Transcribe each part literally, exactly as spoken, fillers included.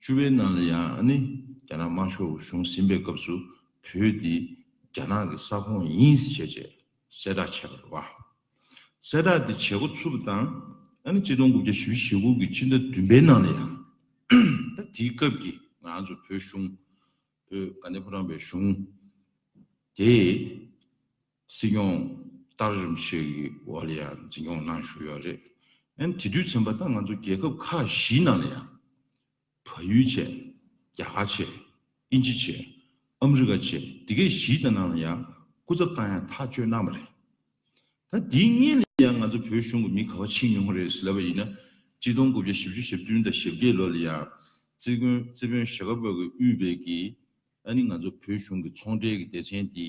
བཅུ་པའི་ནང་ལ་ཡང་ཨ་ནི་རྒྱ་ནག་དམར་ཤོག་གཞུང་ཟིན་པའི་སྐབས་སུ་བོད་འདི་རྒྱ་ནག་གི་ས་ཁོངས་ཡིན་ཟེར་བྱས་བྱས་གསལ་བསྒྲགས་བྱས་པ་རེད་བ། གསལ་བསྒྲགས་འདི་བྱེད་འགོ་ཚུགས་པ་དང་ཨ་ནི་གཅིག་སྟོང་དགུ་བརྒྱ་བཞི་བཅུ་ཞེ་དགུ་གི་སྤྱི་ཟླ་བདུན་པའི་ནང་ལ་ཡང་ད་དེའི་སྐབས་ཀྱི་ང་ཚོ་བོད་གཞུང་བོད་དགའ་ལྡན་ཕོ་བྲང་པའི་གཞུང་དེ་སྲིད་སྐྱོང་ཏཱ་རིན་པོ་ཆེ་གི་འོག་ལ་ཡང་འཛིན་སྐྱོང་གནང་བཞུགས་ཡོད་རེད། ཨན་དེ་དུས་ཚན་པ་ད་ང་ཚོ་རྒྱལ་ཁབ་ཁག་བཞིའི་ནང་ལ་ཡང་བལ་ཡུལ་བྱས། རྒྱ་གར་བྱས། དབྱིན་ཇི་བྱས། ཨ་མི་རི་ཀ་བྱས། དེ་གའི་བཞིའི་ནང་ལ་ཡང་སྐུ་ཚབ་བཏང་ཡང་ཐག་གཅོད་གནང་བ་རེད། ད་དེའི་སྔོན་ལ་ཡང་ང་ཚོ་བོད་གཞུང་གི་མི་ག་བ་ཕྱིན་མྱོང་རེད་ཟེར་ལབ་པ་ཡིན་ན། གཅིག་སྟོང་དགུ་བརྒྱ་བཞི་བཅུ་ཞེ་བདུན་དང་ཞེ་བརྒྱད་ལོ་ལ་ཡང་། རྩིས་དཔོན་རྩིས་དཔོན་ཞྭ་སྒབ་པ་གིས་དབུས་པའི་གི་ཨ་ནི་ང་ཚོ་བོད་གཞུང་གི་ཚོང་འབྲེལ་གྱི་སྡེ་ཚན་དེ་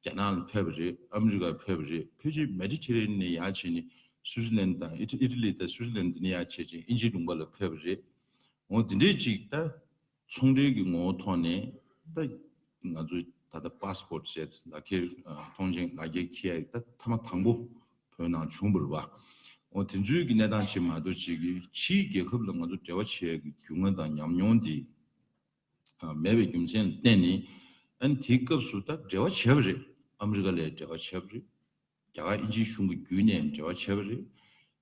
རྒྱ་ནག་ལ་ཕེབས་པ་རེད། ཨ་མི་རི་ཀར་ཕེབས་པ་རེད། ཕལ་ཆེར་མེ་ཌི་ཊེ་རེ་ནི་ཡན་ནས་ཡར་བྱས་ནས་སུའུ་ཙི་ལན་དང་ཨི་ཊ་ལི་དང་སུའུ་ཙི་ལན་དེ་ནས་ཡར་བྱས་བྱས་དབྱིན་ཇིའི་ལུང་པ་ལ་ཕེབས་པ་རེད། འོ་དེ་འདྲས་ཅིག་ད་ཚོང་འབྲེལ་གྱི་ངོ་བོ་ཐོག་ནས་ད་ང་ཚོ་ད་ལྟ་པ་སི་པོར་ཊི་བྱས་ལག་ཁྱེར་ཨ་ཐོངས་མཆན་ལག་ཁྱེར་འཁྱེར་ཡ་ད་ཐེངས་མ་དང་པོ་བོད་ནང་བྱུང་བ་རེད་བ། འོ་དེ་ཚོའི་གི་གནས་སྟངས་ཅིག་མ་གཏོགས་ཅིག་གི་ཕྱིའི་རྒྱལ་ཁབ་ལ་ང་ཚོ་འབྲེལ་བ་བྱེད་ཡ་གི་རྒྱུས་མངའ་དང་ཉམས་མྱོང་དེ་མེད་པའི་རྒྱུ་མཚན་ལ་བརྟེན་ནས། ཨ་ནི་དེའི་སྐབས་སུ་ད་འབྲེལ་བ་བྱས་པ་རེད། ཨ་མི་རི་ཀ་ལ་འབྲེལ་བ་བྱས་པ་རེད། རྒྱ་གར་དབྱིན་ཇིའི་གཞུང་གི་བརྒྱུད་ནས་འབྲེལ་བ་བྱས་པ་རེད།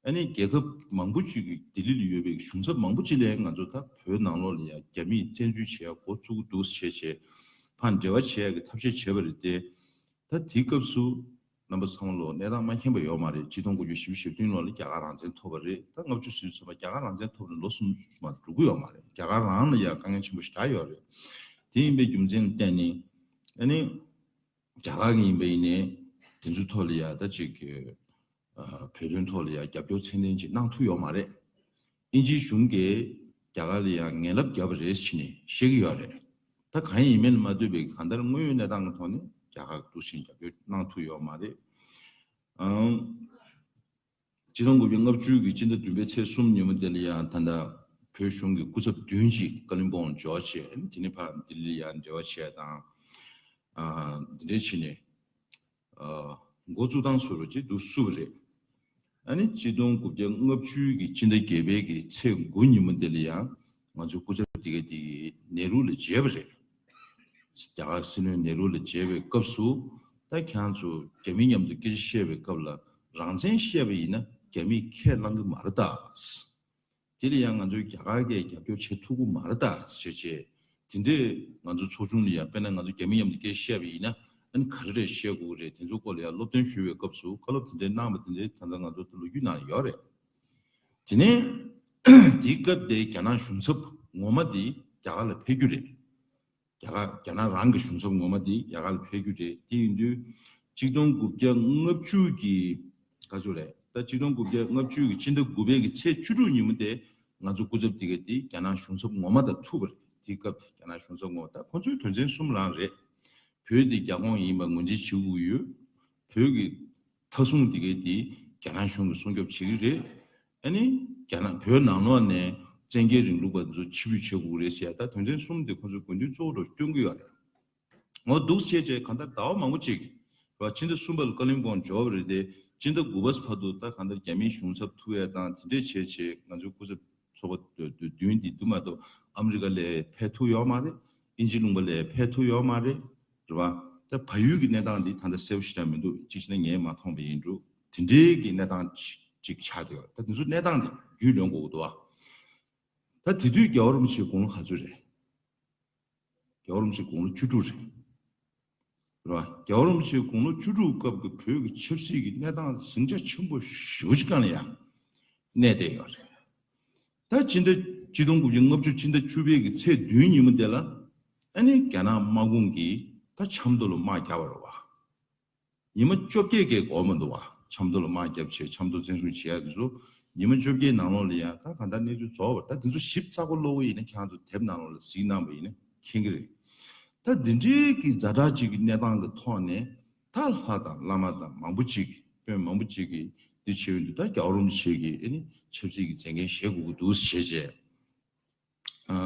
ཨ་ནི་རྒྱལ་ཁབ་མང་པོ་ཅིག་གི་ལྡི་ལི་ལ་ཡོད་པའི་གཞུང་ཚབ་མང་པོ་ཅིག་ལ་ང་ཚོ་ད་བོད་ནང་ལོགས་ལ་ཡང་རྒྱ་མིས་བཙན་འཛུལ་བྱེད་ཡ་འགོ་བཙུགས་འདུག་ཟེར་བྱས་ཕར་འབྲེལ་བ་བྱེད་ཡ་གི་ཐབས་ཤེས་བྱས་པ་རེད་དེ། ད་དེའི་སྐབས་སུ་རྣམ་པ་ཚང་མ་ལོ་གནས་སྟངས་མ་མཁྱེན་པ་ཡོད་མ་རེད། གཅིག་སྟོང་དགུ་བརྒྱ་བཞི་བཅུ་ཞེ་བདུན་ལོ་ལ་རྒྱ་གར་རང་བཙན་ཐོབ་པ་རེད། ད་ལྔ་བཅུ་ཟིན་ཚར་བ་རྒྱ་གར་རང་བཙན་ཐོབ་ནས་ལོ་གསུམ་མ་འགྲོ་གི་ཡོད་མ་རེད། རྒྱ་གར་རང་ལ་ཡང་དཀའ་ངལ་ཆེན་པོ་ཞེ་དྲག་ཡོད་རེད། དེ་ཡིན་པའི་རྒྱུ་མཚན་ལ་བརྟེན་ནས་ཨ་ནི་རྒྱ་གར་ཡིན་པ་ཡིན་ནའི་དེ་ཚོའི་ཐོག་ལ་ཡང་ད་ཅིག་གི་ཨ་བོད་དོན་ཐོག་ལ་ཡང་རྒྱབ་སྐྱོར་ཚད་ལྡན་ཅིག་གནང་ཐུབ་ཡོད་མ་རེད། དབྱིན་ཇིའི་གཞུང་གིས་རྒྱ་གར་ལ་ཡང་ངན་ལབ་བརྒྱབ་པ་རེད་ཟེར་ནས་བཤད་ཀྱི་ཡོད་རེད། ད་གང་ཡིན་མིན་ལ་མ་ལྟོས་པའི་གང་ལྟར་དངོས་ཡོད་གནས་སྟངས་ཀྱི་ཐོག་ནས་རྒྱ་གར་འདུག་བཞིན་རྒྱབ་སྐྱོར་གནང་ཐུབ་ཡོད་མ་རེད། ཨང་། གཅིག་སྟོང་དགུ་བརྒྱ་ལྔ་བཅུ་གི་སྤྱི་ཟླ་བདུན་པའི་ཚེས་གསུམ་ཉིན་མོ་དེ་ལ་ཡང་ད་ལྟ་བོད་གཞུང་གི་སྐུ་ཚབ་བདུན་ཅིག་ཀ་ལིམ་པོང་འབྱོར་བྱས། དེ་ནས་ཕར་ལྡི་ལི་ཡང་འབྲེལ་བ་བྱས་དང་། ཨ་འདི་འདྲས་བྱས་ནས་ཨ་འགོ་བཙུགས་སྟངས་བཟོ་འདྲ་ཅིག་འདུག་བསུབས་པ་རེད། ཨ་ནི་གཅིག་སྟོང་དགུ་བརྒྱ་ལྔ་བཅུ་གི་སྤྱི་ཟླ་བརྒྱད་པའི་གི་ཚེས་དགུ་ཉིན་མོ་དེ་ལ་ཡང་ང་ཚོའི་སྐུ་ཚབ་དེ་ག་དེ་གི་ནེ་རུ་ལ་མཇལ་བ་རེད། རྒྱ་གར་སྲིད་བློན་ནེ་རུ་ལ་མཇལ་བའི་སྐབས་སུ། ད་ཁྱེད་རང་ཚོ་རྒྱ་མི་མཉམ་དུ་སྐད་ཆ་བཤད་པའི་སྐབས་ལ་རང་བཙན་བཤད་པ་ཡིན་ན་རྒྱ་མིས་ཁས་བླང་གི་མ་རེད་ད། དེ་ལ་ཡང་ང་ཚོའི་རྒྱ་གར་གྱིས་རྒྱབ་སྐྱོར་བྱེད་ཐུབ་ཀྱི་མ་རེད་ད་ཟེར་བྱས། དེ་འདྲས་ང་ཚོ་ཚོགས་ཆུང་ལ་ཡང་དཔེར་ན་ང་ཚོ་རྒྱ་མི་མཉམ་དུ་སྐད་ཆ་བཤད་པ་ཡིན་ན་ཨ་ནི་ག་རེ་རེད་བཤད་དགོས་ཀྱི་རེད། དེ་ཚོའི་སྐོར་ལ་ཡང་སློབ་སྟོན་ཞུ་བའི་སྐབས་སུ་བཀའ་སློབ་དེ་འདྲས་གནང་བ་དེ་འདྲས་ད་ལྟ་ང་ཚོ་ལོ་རྒྱུས་ནང་ཡོད་རེད། དེ་ནས་དེའི་སྐབས་དེའི་རྒྱ་ནག་གཞུང་ཚབ་ངོ་མ་དེ་རྒྱ་གར་ལ་ཕེབས་རྒྱུ་རེད། རྒྱ་གར་རྒྱ་ནག་རང་གི་གཞུང་ཚབ་ངོ་མ་དེ་རྒྱ་གར་ལ་ཕེབས་རྒྱུ་རེད། དེ་ཡིན་དུས་གཅིག་སྟོང་དགུ་བརྒྱ་ལྔ་བཅུ་གི་ག་ཚོད་རེད། ད་གཅིག་སྟོང་དགུ་བརྒྱ་ལྔ་བཅུ་གི་སྤྱི་ཟླ་དགུ་པའི་གི་ཚེས་བཅུ་དྲུག་ཉིན་མོ་དེ་ང་ཚོ་སྐུ་ཚབ་དེ་ག་དེ་རྒྱ་ནག་གཞུང་ཚབ་ངོ་མ་དང་ཐུག་པ་རེད། དེའི་སྐབས་དེ་རྒྱ་ནག་གཞུང་ཚབ་ངོ་མ། ད་ཁོ་ཚོའི་དོན་ཚན་གསུམ་རང་རེད། བོད་དེ་རྒྱ་ཁོངས་ཡིན་པ་ངོས་འཛིན་བྱེད་དགོས་ཀྱི་ཡོད། བོད་ཀྱི་མཐའ་སྲུང་དེ་གའི་དེ་རྒྱ་ནག་གཞུང་གིས་སྲུང་སྐྱོབ་བྱེད་ཀྱི་རེད། ཨ་ནི་རྒྱ་ནག་བོད་ནང་ལོགས་ནས་བཙན་རྒྱལ་རིང་ལུགས་པ་ཚོ་ཕྱིར་འབུད་བྱེད་དགོས་རེད་ཟེར་ཡ། ད་དོན་ཚན་གསུམ་དེ་ཁོ་ཚོའི་དགོས་འདུན་གཙོ་བོ་རུ་སྟོན་གྱི་ཡོད་རེད། འོ་འདུག་བྱས་བྱས་གང་ལྟར་ཟླ་བ་མང་པོ་ཅིག་རེད་བ། ཕྱི་ཟླ་གསུམ་པ་ལ་ཀ་ལིམ་པོང་འབྱོར་བ་རེད་དེ། ཕྱི་ཟླ་དགུ་པ་བར་དུ་ད་གང་ལྟར་རྒྱ་མིའི་གཞུང་ཚབ་ཐུག་ཡ་དང་དེ་འདྲས་བྱས་བྱས་ང་ཚོའི་སྐུ་ཚབ་ཚོགས་པ་བདུན་དེ་འདུག་མ་གཏོགས་ཨ་མི་རི་ཀ་ལ་ཕེབས་ཐུབ་ཡོད་མ་རེད། དབྱིན་ཇི་ལུང་པ་ལ་ཕེབས་ཐུབ་ཡོད་མ་རེད། རེད་བ། ད་བལ་ཡུལ་གྱི་གནས་སྟངས་འདི་ད་ལྟ་གསལ་པོ་ཞེ་དྲག་མི་འདུག་གཅིག་བྱས་ན་ངས་མ་མཐོང་བ་ཡིན་འགྲོ། དེ་འདྲའི་གི་གནས་སྟངས་ཅིག་ཅིག་ཆགས་བསྡད་ཡོད་རེད། ད་དེ་ཚོ་གནས་སྟངས་འདི་རྒྱུས་ལོན་དགོས་ཀྱི་འདུག་བ། ད་དེ་དུས་རྒྱལ་བ་རིན་པོ་ཆེའི་དགུང་ལོ་ག་ཚོད་རེད། རྒྱལ་བ་རིན་པོ་ཆེའི་དགུང་ལོ་བཅུ་དྲུག་རེད། རེད་བ། རྒྱལ་བ་རིན་པོ་ཆེའི་དགུང་ལོ་བཅུ་དྲུག་སྐབས་ཀྱི་བོད་ཀྱི་ཆབ་སྲིད་ཀྱི་གནས་སྟངས་ཟིང་ཆ་ཆེན་པོ་ཞེ་པོ་ཅིག་སྒང་ལ་ཡང་གནས་བསྡད་ཡོད་རེད། ད་ཕྱི་ཟླ་ཆིག་སྟོང་དགུ་བརྒྱ་ལྔ་བཅུ་ཕྱི་ཟླ་བཅུ་པའི་གི་ཚེས་བདུན་ཉིན་མོ་དེ་ལ་ཨ་ནི་རྒྱ་ནག་དམག་དཔུང་གིས་ད་ཆབ་མདོ་ལ་དམག་བརྒྱབ་པ་རེད་བ། ཉི་མ་བཅོ་བརྒྱད་ཀྱི་འགོར་མི་འདུག་བ། ཆབ་མདོ་ལ་དམག་བརྒྱབ་བྱས་ཆབ་མདོ་བཙན་བཟུང་བྱས་ཡ་དེ་ཚོ་ཉི་མ་བཅོ་བརྒྱད་ནང་ལོགས་ལ་ཡང་ད་གང་ལྟར་གནས་ཚུལ་རྫོགས་པ་རེད། ད་དེ་ཚོ་ཞིབ་ཚགས་པོ་ཀློག་གི་ཡིན་ན་ཁྱེད་རང་ཚོ་དེབ་ནང་ལོགས་ལ་གཟིགས་གནང་བ་ཡིན་ན་མཁྱེན་གྱི་རེད། ད་འདི་འདྲའི་གི་ཛ་དྲག་ཅིག་གི་གནས་སྟངས་ཀྱི་ཐོག་ནས་ད་ལྷ་དང་བླ་མ་དང་མང་པོ་ཅིག་དཔོན་མང་པོ་ཅིག་གིས་འདི་བྱས་ཡོང་དུས་ད་རྒྱལ་བ་རིན་པོ་ཆེ་གིས་ཨ་ནི་ཆབ་སྲིད་ཀྱི་མཛད་འགན་བཞེས་དགོས་ཀྱི་འདུག་ཟེར་བྱས། ཨ་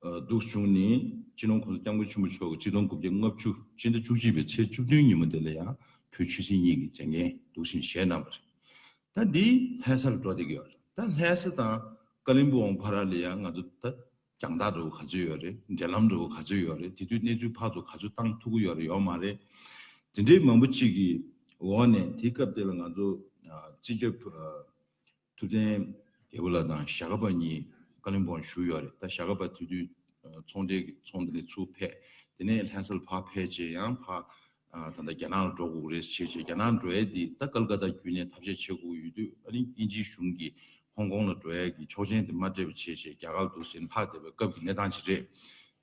ཨ་འདུག་བྱུང་ནས་སྤྱི་ནོར་༸གོང་ས་༸སྐྱབས་མགོན་ཆེན་པོ་མཆོག་གིས་ཆིག་སྟོང་དགུ་བརྒྱ་ལྔ་བཅུ་ཕྱི་ཟླ་བཅུ་གཅིག་པའི་ཚེས་བཅུ་བདུན་ཉིན་མོ་དེ་ལ་ཡང་བོད་ཆོས་སྲིད་གཉིས་ཀྱི་མཛད་འགན་འདུག་བཞིན་བཞེས་གནང་བ་རེད། ད་འདི་ལྷ་ས་ལ་འགྲོ་བསྡད་ཀྱི་ཡོད་རེད། ད་ལྷ་ས་དང་ཀ་ལིམ་པོང་བར་ལ་ཡང་ང་ཚོ་ད་ རྒྱང་ཐག་འདྲ་བོ་ག་ཚོད་ཡོད་རེད། འབྲེལ་ལམ་འདྲ་བོ་ག་ཚོད་ཡོད་རེད། དེ་དུས་གནས་ཚུལ་ཕར་ཚུར་ག་ཚོད་བཏང་ཐུབ་ཀྱི་ཡོད་རེད། ཡོད་མ་རེད། དེ་འདྲའི་མང་པོ་གཅིག་གི་འོག་ནས་དེའི་སྐབས་དེ་ལ་ང་ཚོ་སྤྱི་ཁྱབ་ཐུབ་བསྟན་རྒྱལ་པོ་ལགས་དང་ཞྭ་སྒབ་པ་གཉིས་ཀ་ལིམ་པོང་བཞུགས་ཡོད་རེད། ད་ཞྭ་སྒབ་པ་དེ་དུས་ཚོང་འབྲེལ་གྱི་ཚོང་དེ་ནས་ཚུར་ཕེབས། དེ་ནས་ལྷ་སར་ཕར་ཕེབས་བྱས་ཡང་ཕར་ད་ལྟ་རྒྱ་ནག་ལ་འགྲོ་དགོས་རེད་བྱས་བྱས། རྒྱ་ནག་འགྲོ་ཡས་དེ་ད་ཀལ་ཀ་ཏ་བརྒྱུད་ནས་ཐབས་ཤེས་བྱེད་དགོས་ཡོད་དུས། ཨ་ནི་དབྱིན་ཇིའི་གཞུང་གིས་ཧོང་ཀོང་ལ་འགྲོ་ཡས་ཀྱི་ཆོག་མཆན་དེ་མ་སྤྲད་པ་བྱས་བྱས། རྒྱ་གར་དུ་ཟིན་ལྷག་བསྡད་པའི་སྐབས་ཀྱི་གནས་སྟངས་ཅིག་རེད།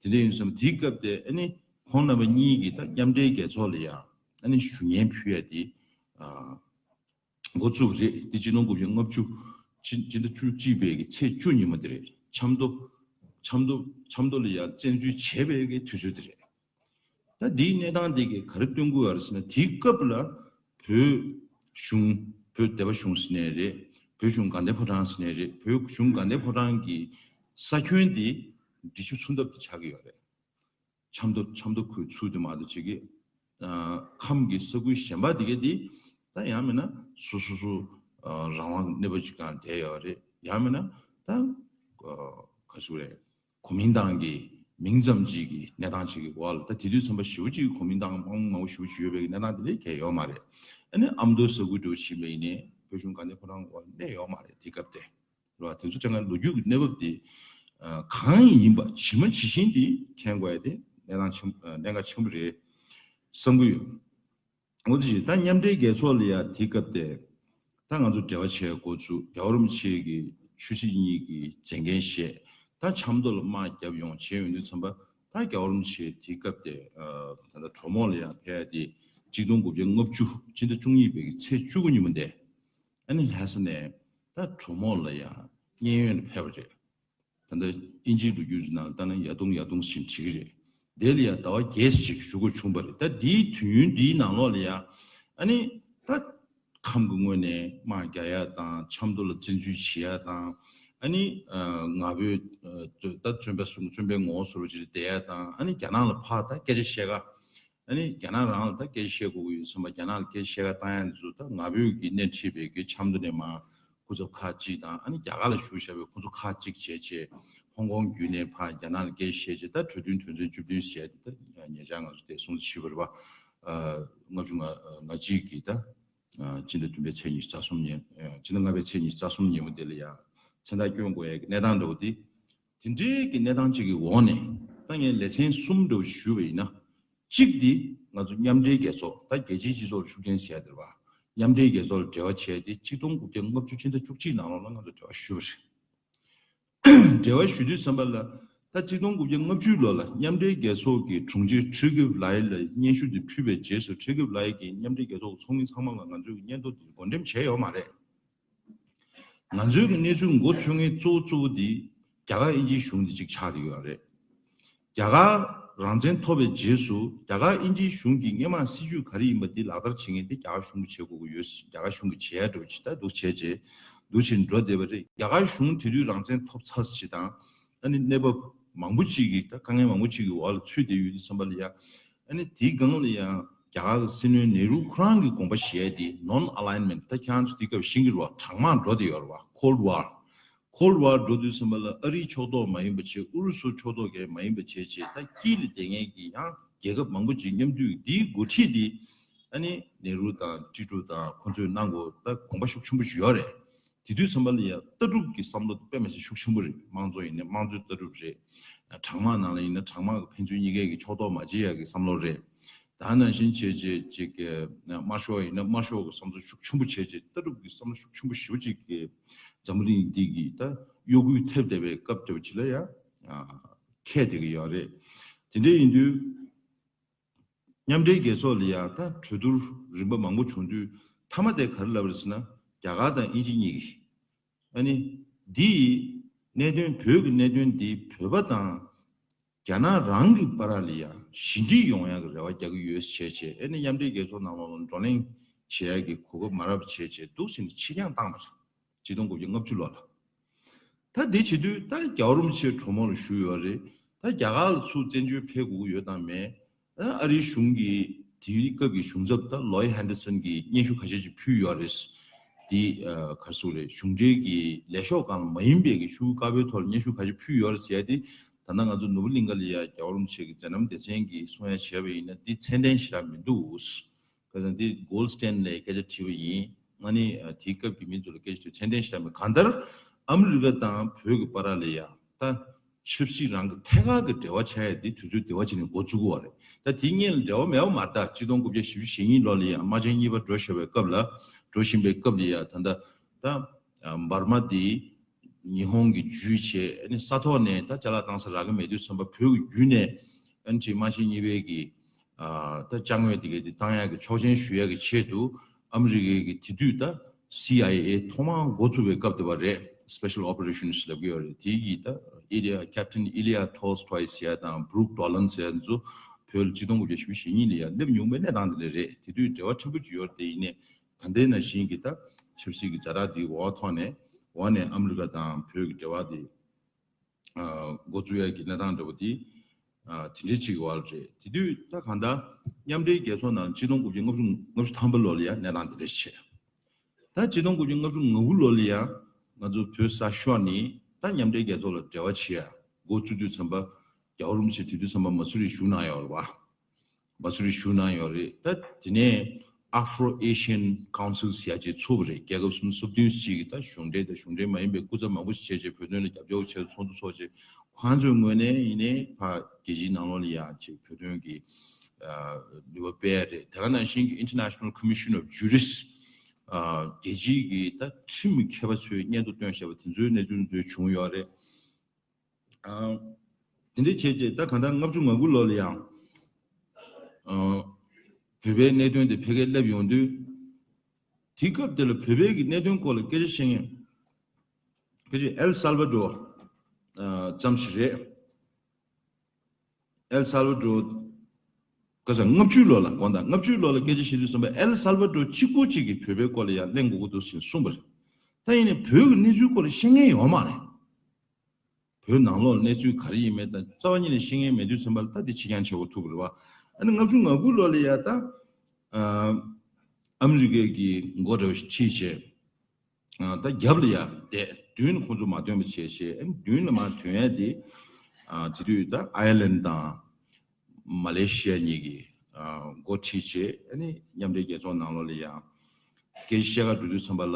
དེ་འདྲ་ཡིན་ཙང་དེའི་སྐབས་དེ་ཨ་ནི་ཁོང་རྣམ་པ་གཉིས་ཀྱིས་ད་མཉམ་འབྲེལ་རྒྱལ་ཚོགས་ལ་ཡང་ཨ་ནི་ཞུ་སྙན་ཕུལ་ཡས་དེ་འགོ་བཙུགས་རེད། དེ་ཆིག་སྟོང་དགུ་བརྒྱ་ལྔ་བཅུ་ཕྱི་ཕྱི་ཟླ་བཅུ་གཅིག་པའི་གི་ཚེས་བཅུ་ཉིན་མོ་དེ་རེད། ཆབ་མདོ་ཆབ་མདོ་ཆབ་མདོ་ལ་ཡང་བཙན་འཛུལ་བྱས་པའི་གི་དུས་ཚོད་དེ་རེད། ད་འདིའི་གནས་སྟངས་འདི་གིས་ག་རེ་སྟོན་གྱི་ཡོད་རེད་ཟེར་ན། དེའི་སྐབས་ལ་བོད་གཞུང་། བོད་སྡེ་པ་གཞུང་ཟེར་ནའི་རེད། བོད་གཞུང་དགའ་ལྡན་ཕོ་བྲང་ཟེར་ནའི་རེད། བོད་གཞུང་དགའ་ལྡན་ཕོ་བྲང་གི་ས་ཁྱོན་འདི་འབྲི་ཆུ་མཚོ་འདབས་ཀྱི་ཆགས་ཀྱི་ཡོད་རེད། ཆབ་མདོ་ཆབ་མདོ་ཁུལ་ཚུར་དེ་མ་གཏོགས་ཅིག་གི་ཨ་ཁམས་ཀྱི་ས་ཁུལ་གཞན་པ་དེ་གའི་དེ་ད་ཡང་མིན་ན་སོ་སོ་སོ་ཨ་རང་དབང་གནས་པ་ཅིག་གང་བསྡད་ཡོད་རེད། ཡང་མིན་ན་ད་ཨ་ག་ཟེར་རེད། གོ་མིན་ཏང་གི་མིང་ཙམ་ཅིག་གི་གནས་སྟངས་ཅིག་གི་འོག་ལ། ད་དེ་དུས་ཙམ་པ་ཞེ་པོ་ཅིག་གི་གོ་མིན་ཏང་མང་མང་པོ་ཞེ་པོ་ཅིག་ཡོད་པའི་གནས་སྟངས་དེ་འདྲ་གང་ཡང་ཡོད་མ་རེད། ཨ་ནི་ཨ་མདོ་ས་ཁུལ་འདྲ་བོ་ཕྱིན་པ་ཡིན་ནའི་བོད་གཞུང་དགའ་ལྡན་ཕོ་བྲང་འོག་གནས་ཡོད་མ་རེད། དེ་སྐབས་དེ་རེད་བ། དེ་ཚོ་ཅང་ག་ལོ་རྒྱུས་ཀྱི་གནས་བབ་དེ་ཨ་གང་ཡིན་པ་ཇི་མ་ཇི་བཞིན་དེ་མཁྱེན་དགོས་ཡ་དེ་གནད་འགག་ཆེན་ཨ་གནད་འགག་ཆེན་པོ་རེད་བསམ་གྱི་ཡོད། འོ་དེ་བཞིན་ད་མཉམ་འབྲེལ་རྒྱལ་ཚོགས་ལ་ཡ་དེའི་སྐབས་དེ་ད་ང་ཚོ་འབྲེལ་བ་བྱས་འགོ་ཚུགས། རྒྱལ་བ་རིན་པོ་ཆེ་གི་ཆོས་སྲིད་གཉིས་ཀྱི་མཛད་འགན་བཞེས། ད་ཆབ་མདོ་ལ་དམག་བརྒྱབ་ཡོང་བྱས་ཡོང་དུས་ཙམ་པ། ད་རྒྱལ་བ་རིན་པོ་ཆེ་དེའི་སྐབས་དེ་ཨ་ད་ལྟ་གྲོ་མོ་ལ་ཡ་ཕེབས་ཏེ་ཆིག་སྟོང་དགུ་བརྒྱ་ལྔ་བཅུ་ཕྱི་ཟླ་བཅུ་གཉིས་པའི་གི་ཚེས་བཅུ་དགུ་ཉིན་མོ་དེ་ཨ་ནི་ལྷ་ས་ནས་ད་གྲོ་མོ་ལ་ཡ་མཉན་ཡོད་ལ་ཕེབས་པ་རེད། ད་ལྟ་དབྱིན་ཇིའི་ལོ་རྒྱུས་ནང་ལྟ་ན་ཡ་དུང་ཡ་དུང་ཞེས་བྲིས་ཀྱི་རེད། དེ་ལ་ཡ་ཟླ་བ་བརྒྱད་ཅིག་བཞུགས་དགོས་བྱུང་བ་རེད། ད་འདིའི་དུས་ཡུན་འདིའི་ནང་ལོགས་ལ་ཡ་ཨ་ནི་ད་ཁམས་ཀྱི་ངོས་ནས་དམག་རྒྱག་ཡ་དང་། ཆབ་མདོ་ལ་བཙན་འཛུལ་བྱེད་ཡ་དང་། ཨ་ནི་ང་ཕོད་ད་བཙོན་པ་སྲུང་། བཙོན་པའི་ངོ་བོ་བཟོ་འདྲ་ཅིག་བསྡད་ཡ་དང་། ཨ་ནི་རྒྱ་ནག་ལ་ཕར་ད་སྐད་ཆ་བཤད་ག་ཨ་ནི་རྒྱ་ནག་རང་ལ་ད་སྐད་ཆ་བཤད་དགོས་ཀྱི་ཡོད་བསམ་པ། རྒྱ་ནག་ལ་སྐད་ཆ་བཤད་ག་བཏང་ཡ་འདི་ཚོ་ད་ང་ཕོད་ཀྱི་སྣེ་ཁྲིད་པའི་གི་ཆབ་མདོ་ནས་མར་སྐུ་ཚབ་ཁག་ཅིག་དང་། ཨ་ནི་རྒྱ་གར་ལ་བཞུགས་བཞག་པའི་ཁོང་ཚོ་ཁག་ཅིག་བྱས་བྱས། ཧོང་ཀོང་བརྒྱུད་ནས་ཕར་རྒྱ་ནག་ལ་སྐད་ཆ་བཤད་བྱས། ད་གྲོས་མཐུན་དོན་ཚན་བཅུ་བདུན་ཟེར་ཡ་དེ་ད་ཉེ་ཆར་ང་ཚོ་དེ་སྲུང་བརྩི་ཞུས་པ་རེད་པ། ལྔ་བཅུ་ང་ང་གཅིག་གི་ད་ཕྱི་ཟླ་བདུན་པའི་ཚེས་ཉི་ཤུ་རྩ་གསུམ་ཉིན། ཕྱི་ཟླ་ལྔ་པའི་ཚེས་ཉི་ཤུ་རྩ་གསུམ་ཉིན་མོ་དེ་ལ་ཡ་མཚན་རྟགས་བསྐྱོན་དགོས་ཡ་གི་གནས་སྟངས་འདྲ་བོ་དེ། དེ་འདྲའི་གི་གནས་སྟངས་ཅིག་གི་འོག་ནས་ད་ངས་ལེ་ཚན་གསུམ་འདྲ་བོ་ཞུས་པ་ཡིན་ན། གཅིག་འདི་ང་ཚོ་མཉམ་འབྲེལ་རྒྱལ་ཚོགས། ད་རྒྱལ་སྤྱིའི་སྤྱི་ཚོགས་ལ་ཤུགས་རྐྱེན་བྱས་བསྡད་པ། མཉམ་འབྲེལ་རྒྱལ་ཚོགས་ལ་འབྲེལ་བ་བྱས་ཏེ་ཆིག་སྟོང་དགུ་བརྒྱ་ལྔ་བཅུ་ཕྱི་ཟླ་བཅུ་གཅིག་ནང་ལོགས་ལ་ང་ཚོ་འབྲེལ་བ་ཞུས་པ་རེད། འབྲེལ་བ་ཞུ་དུས་ཙམ་པ་ལ། ད་ཆིག་སྟོང་དགུ་བརྒྱ་ལྔ་བཅུ་ལོ་ལ་མཉམ་འབྲེལ་རྒྱལ་ཚོགས་ཀྱི་དྲུང་ཆེ་ཁྲི་ཀིབ་ལའི་ལ་སྙན་ཞུ་འདི་ཕུལ་བའི་རྗེས་སུ། ཁྲི་ཀིབ་ལའི་གིས་མཉམ་འབྲེལ་རྒྱལ་ཚོགས་ཀྱི་ཚོགས་མི་ཚང་མ་ལ་ང་ཚོས་སྙན་ཐོ་འདི་བགོ་འགྲེམས་བྱས་ཡོད་མ་རེད། ང་ཚོའི་གི་གནས་ཚུལ་མགོ་ཚོས་མཁན་གཙོ་བོ་གཙོ་བོ་འདི་རྒྱ་གར་དབྱིན་ཇིའི་གཞུང་འདི་གཅིག་ཆགས་བསྡད་ཡོད་རེད། རྒྱ་གར་རང་བཙན་ཐོབ་པའི་རྗེས་སུ་རྒྱ་གར་དབྱིན་ཇིའི་གཞུང་གི་སྔོན་མ་སྲིད་ཇུས་ག་རེ་ཡིན་པ་འདི་ལག་བསྟར་བྱེད་མཁན་དེ་རྒྱ་གར་གཞུང་གིས་བྱེད་དགོས་ཀྱི་ཡོད། རྒྱ་གར་གཞུང་གིས་བྱེད་ཡ་འགྲོ་ཅིག་ད་འདུག་བྱས་རྗེས་འདུག་བྱས་འགྲོ་བསྡད་པ་རེད། རྒྱ་གར་གཞུང་དེ་དུས་རང་བཙན་ཐོབ་ཚར་ཅིག་དང་། ཨ་ནི་གནས་བབ་མང་པོ་ཅིག་གི་ད་དཀའ་ངལ་མང་པོ་ཅིག་གི་འོག་ལ་ཚུད་བསྡད་ཡོད་དུས་ཙམ་པ་ལ་ཡ། ཨ་ནི་དེའི་སྒང་ལ་ཡང་རྒྱ་གར་གྱི་སྲིད་བློན་ནེ་རུ་ཁོ་རང་གི་དགོངས་པ་བཞེས་ཏེ་non alignment། ད་ཁྱེད་རང་ཚོ་དེའི་སྐབས་ཤེས་ཀྱི་རེད་བ། གྲང་དམག་འགྲོ་བསྡད་ཡོད་རེད་བ། Cold War། Cold War འགྲོ་དུས་ཙམ་པ་ལ་ཨ་རིའི་ཕྱོགས་གཏོགས་མ་ཡིན་པ་བྱས། ཨུ་རུ་སུ་ཕྱོགས་གཏོགས་ཀྱང་མ་ཡིན་པ་བྱས་བྱས། ད་དཀྱིལ་ལ་བསྡད་མཁན་གྱི་ཡང་རྒྱལ་ཁབ་མང་པོ་ཅིག་མཉམ་འདུས། འདིའི་འགོ་ཁྲིད་འདི་ཨ་ནི་ནེ་རུ་དང་ཀྲི་ཀྲུ་དང་ཁོ་ཚོས་གནང་དགོས། ད་དགོངས་པ་ཤུགས་ཆེན་པོ་ཞིག་ཡོད་རེད། དེ་དུས་ཙམ་པ་ལ་ཡང་ལྟ་གྲུབ་ཀྱི་བསམ་བློ་དཔེ་མི་སྲིད་ཤུགས་ཆེན་པོ་རེད། དམངས་གཙོ་ཡིན་ན་དམངས་གཙོའི་ལྟ་གྲུབ་རེད། གྲང་དམག་ནང་ལ་ཡིན་ན་གྲང་དམག་གི་ཕན་ཚུན་གཉིས་ཀའི་གི་ཕྱོགས་གཏོགས་མ་བྱེད་ཡ་གི་བསམ་བློ་རེད། ད་ནང་བཞིན་བྱས་རྗེས་ཅིག་གི་དམར་ཤོག་ཡིན་ན་དམར་ཤོག་གི་བསམ་ཚུལ་ཤུགས་ཆེན་པོ་བྱས་རྗེས། ལྟ་གྲུབ་ཀྱི་བསམ་བློ་ཤུགས་ཆེན་པོ་ཞེ་པོ་ཅིག་གི་འཛམ་བུ་གླིང་འདི་གི་ད་གཡོ་འགུལ་ཐེབས་བསྡད་པའི་སྐབས་འདྲ་བོ་ཅིག་ལ་ཡ་ཁེལ་བསྡད་ཀྱི་ཡོད་རེད། དེ་འདྲ་ཡིན་དུས། མཉམ་འབྲེལ་རྒྱལ་ཚོགས་ལ་ཡང་ད་གྲོས་བསྡུར་རིམ་པ་མང་པོ་བྱུང་དུས། མཐའ་མ་དེ་ག་རེ་ལབ་རེད་ཟེར་ན། རྒྱ་གར་དང་དབྱིན་ཇི་གཉིས་ཀྱིས། ཨ་ནི་འདི་ཡི་གནད་དོན། བོད་ཀྱི་གནད་དོན་འདི་བོད་པ་དང་རྒྱ་ནག་རང་གི་བར་ལ་ཡང་ཞི་འགྲིག་ཡོང་ཡག་གི་རེ་བ་རྒྱག་གི་ཡོད་ཟེར་བྱས་བྱས། ཨ་ནི་མཉམ་འབྲེལ་རྒྱལ་ཚོགས་ནང་ལོགས་ལ་བགྲོ་གླེང་བྱེད་ཡག་གི་གོ་སྐབས་མ་རག་པ་བྱས་བྱས། འདུག་ཟེར་ནས་ཕྱིར་འགྱངས་བཏང་བ་རེད། ཆིག་སྟོང་དགུ་བརྒྱ་ལྔ་བཅུ་ལོ་ལ། ད་དེ་བྱེད་དུས་ད་རྒྱལ་བ་རིན་པོ་ཆེ་གྲོ་མོ་ལ་བཞུགས་ཡོད་རེད། ད་རྒྱ་གར་ལ་ཚུར་བཙན་བྱོལ་ཕེབས་དགོས་ཀྱི་ཡོད་དམ་མེད། ཨ་རིའི་གཞུང་གིས་དེའི་སྐབས་ཀྱི་གཞུང་ཚབ་ད་ལོའི་ཧན་ཌར་སན་གྱིས་སྙན་ཞུ་ཁ་ཤས་ཅིག་ཕུལ་ཡོད་རེད། འདི་ག་རེ་ཟེར་དགོས་རེད། གཞུང་འབྲེལ་གྱི་ལས་ཤོག་སྒང་ལ་མ་ཡིན་པའི་གི་ཤོག་བུ་དཀར་པོའི་ཐོག་ལ་སྙན་ཞུ་ཁ་ཤས་ཕུལ་ཡོད་རེད་ཟེར་ཡ་དེ། ད་ལྟ་ང་ཚོ་ནོར་བུ་གླིང་ག་ལ་ཡ་རྒྱལ་བ་རིན་པོ་ཆེ་གི་མཛད་རྣམ་སྡེ་ཚན་གྱིས་གསུང་ཡ་བྱས་པ་ཡིན་ན་འདི་ཚད་ལྡན་ཞེ་དྲག་མི་འདུག་ག་ཚོད་འདི་Gold Standard་ལ་སྐད་ཆ་དྲིས་པ་ཡིན། ང་ནི་དེའི་སྐབས་ཀྱི་མི་ཚོ་ལ་སྐད་ཆ་དྲིས་ཚད་ལྡན་ཞེ་དྲག་མེད། གང་ལྟར་ཨ་མི་རི་ཀ་དང་བོད་ཀྱི་བར་ལ་ཡ་ད་ཆབ་སྲིད་རང་གི་ཐད་ཀར་གྱི་འབྲེལ་བ་ཆགས་ཡ་དེ་དུས་ཚོད་དེ་བ་ཅིག་ནས་འགོ་བཙུགས་ཀྱི་ཡོད་རེད། ད་དེའི་སྔོན་ལ་འབྲེལ་བ་མེད་པ་མ་རེད། ད་གཅིག་སྟོང་དགུ་བརྒྱ་བཞི་བཅུ་ཞེ་གཉིས་ལོ་ལ་ཡ་དམག་ཆེན་གཉིས་པ་འགྲོ་བཞིན་པའི་སྐབས་ལ་འགྲོ་བཞིན་པའི་སྐབས་ལ་ཡ་ད་ལྟ་ད་འབར་མ་དེ་ཉི་ཧོང་གི་བརྒྱུད་བྱས་ཨ་ནི་ས་ཐོག་ནས་ད་ཅ་ལག་བཏང་ས་རག་གི་མེད་དུས་ཙམ་པ་བོད་ཀྱི་བརྒྱུད་ནས་ཨ་ནི་ཅིག་དམག་ཆེན་གཉིས་པའི་གི་ད་ཅ་དངོས་དེ་གའི་དེ་བཏང་ཡག་གི་ཆོག་མཆན་ཞུ་ཡག་གི་ཆེད་དུ་ཨ་མི་རི་ཀའི་གི་དེ་དུས་ད་སི་ཨའི་ཨེ་ཐོག་མར་འགོ་ཚུགས་པའི་སྐབས་དེ་བ་རེད། Special Operations་ལབ་ཀྱི་ཡོད་རེད། དེ་གི་ད་Ilya Captain Ilya Tolstoy་ཟེར་ཡ་དང་Brook Dolan་ཟེར་ཡ་ཚོ་བོད་ལ་གཅིག་སྟོང་དགུ་བརྒྱ་བཞི་བཅུ་ཞེ་གཉིས་ལ་ཡ་སླེབས་མྱོང་པའི་གནས་སྟངས་དེ་འདྲ་རེད། དེ་དུས་འབྲེལ་བ་ཕྲན་བུ་ཅིག་ཡོད་རེད། དེ་ཡིན་ནའི་ད་ལྟའི་ནང་བཞིན་གྱི་ད་ཆབ་སྲིད་ཀྱི་ཛ་དྲག་དེའི་འོག་ཐོག་ནས་འོག་ནས་ཨ་མི་རི་ཀ་དང་བོད་ཀྱི་འབྲེལ་བ་དེ་འགོ་བཙུགས་ཡག་གི་གནས་སྟངས་འདྲ་བོ་དེ་དེ་འདྲའི་ཅིག་ཡོད་རེད། དེ་དུས་ད་གང་ལྟར་མཉམ་འབྲེལ་རྒྱལ་ཚོགས་ནང་གཅིག་སྟོང་དགུ་བརྒྱ་ལྔ་བཅུ་ལྔ་བཅུ་ཐམ་པ་ལོ་ལ་ཡང་གནས་སྟངས་དེ་འདྲ་ཞིག་བྱས། ད་གཅིག་སྟོང་དགུ་བརྒྱ་ལྔ་བཅུ་ང་དགུ་ལོ་ལ་ཡང་ང་ཚོ་བོད་ས་ཤོར་ནས་ད་མཉམ་འབྲེལ་རྒྱལ་ཚོགས་ལ་འབྲེལ་བ་བྱེད་ཡ་འགོ་བཙུགས་དུས་ཙམ་པ་རྒྱལ་བ་རིན་པོ་ཆེ་དེ་དུས་ཙམ་པ་མ་སུ་རི་བཞུགས་གནང་ཡོད་རེད་བ། མ་སུ་རི་བཞུགས་གནང་ཡོད་རེད། ད་དེ་ནས་Afro-Asian Council་ཟེར་ཡ་ཅིག་ཚུགས་པ་རེད། རྒྱལ་ཁབ་སུམ་ཅུ་སོ་བདུན་ཞིག་གིས་ད་གཞུང་འབྲེལ་དང་གཞུང་འབྲེལ་མ་ཡིན་པའི་སྐུ་ཚབ་མང་པོ་ཞིག་བྱས་བྱས་བོད་དོན་ལ་རྒྱབ་སྐྱོར་བྱས་ཚོགས་འདུ་ཚོགས་བྱས་ཁོང་ཚོའི་ངོས་ནས་ཡིན་ནའི་ཕ་རྒྱལ་སྤྱིའི་ནང་ལོགས་ལ་ཡ་ཅིག་བོད་དོན་གྱི་ནུས་པ་སྤེལ་ཡ་རེད། དེ་ག་ནང་བཞིན་གྱི་International Commission of Jurists་རྒྱལ་སྤྱིའི་གི་ད་ཁྲིམས་མཁས་པ་ཚོའི་སྙན་ཐོ་བཏོན་བཞག་པ་དེ་ཚོའི་གནད་དོན་ཚོ་བྱུང་ཡོད་རེད། ཨ། དེ་འདྲའི་བྱས་རྗེས་ད་གང་ལྟར་ལྔ་བཅུ་ང་དགུ་ལོ་ལ་ཡང་། ཨ། བོད་པའི་གནད་དོན་དེ་ཕ་གིར་སླེབས་ཡོང་དུས། དེའི་སྐབས་དེ་ལ་བོད་པའི་གི་གནད་དོན་སྐོར་ལ་སྐད་ཆ་བཤད་མཁན། ཕལ་ཆེར་ཨེལ་སལ་བ་ཌོར། ཨ། ཙམ་ཞིག་རེད། ཨེལ་སལ་བ་ཌོར། ག་ས་ལྔ་བཅུ་ལོ་ལ་དགོངས་དག་ལྔ་བཅུ་ལོ་ལ་སྐད་ཆ་བཤད་དུས་ཙམ་པ་ཨེལ་སལ་བ་ཌོར་གཅིག་པོ་གཅིག་གིས་བོད་པའི་སྐོར་ལ་ཡང་གླེང་དགོས་ཀྱི་འདུག་ཟེར་གསུངས་པ་རེད། ད་ཡིན་ནའི་བོད་ཀྱི་གནས་ཚུལ་སྐོར་ལ་ཤེས་མཁན་ཡོད་མ་རེད། བོད་ནང་ལོགས་ལ་གནས་ཚུལ་ག་རེ་ཡིན་མིན་དང་རྩ་བ་ཉིད་ནས་ཤེས་མཁན་མེད་དུས་ཙམ་པ་ལ་ད་དེ་ཕྱི་རྐྱང་བྱེད་དགོས་ཐུག་པ་རེད་བ། ཨ་ནི་ལྔ་བཅུ་ང་དགུ་ལོ་ལ་ཡ་ད། ཨ་མི་རི་ཀའི་གི་མགོ་འདྲ་བ་ཞིག་ཁྲིད་བྱས། ཨ། ད་རྒྱབ་ལ་ཡ་བསྡད་མདུན་ལ་ཁོང་ཚོ་མ་ཐོན་པ་བྱས་བྱས་ཨ་ནི་མདུན་ལ་མར་ཐོན་ཡ་དེ། ཨ། དེ་དུས་ད་ཨའི་ལན་དང་མ་ལེ་ཤི་ཡ་གཉིས་ཀྱིས་ཨ་འགོ་ཁྲིད་བྱས་ཨ་ནི་མཉམ་འབྲེལ་རྒྱལ་ཚོགས་ནང་ལོགས་ལ་ཡ་སྐད་ཆ་བཤད་ག་འགྲོ་དུས་ཙམ་པ་ལ།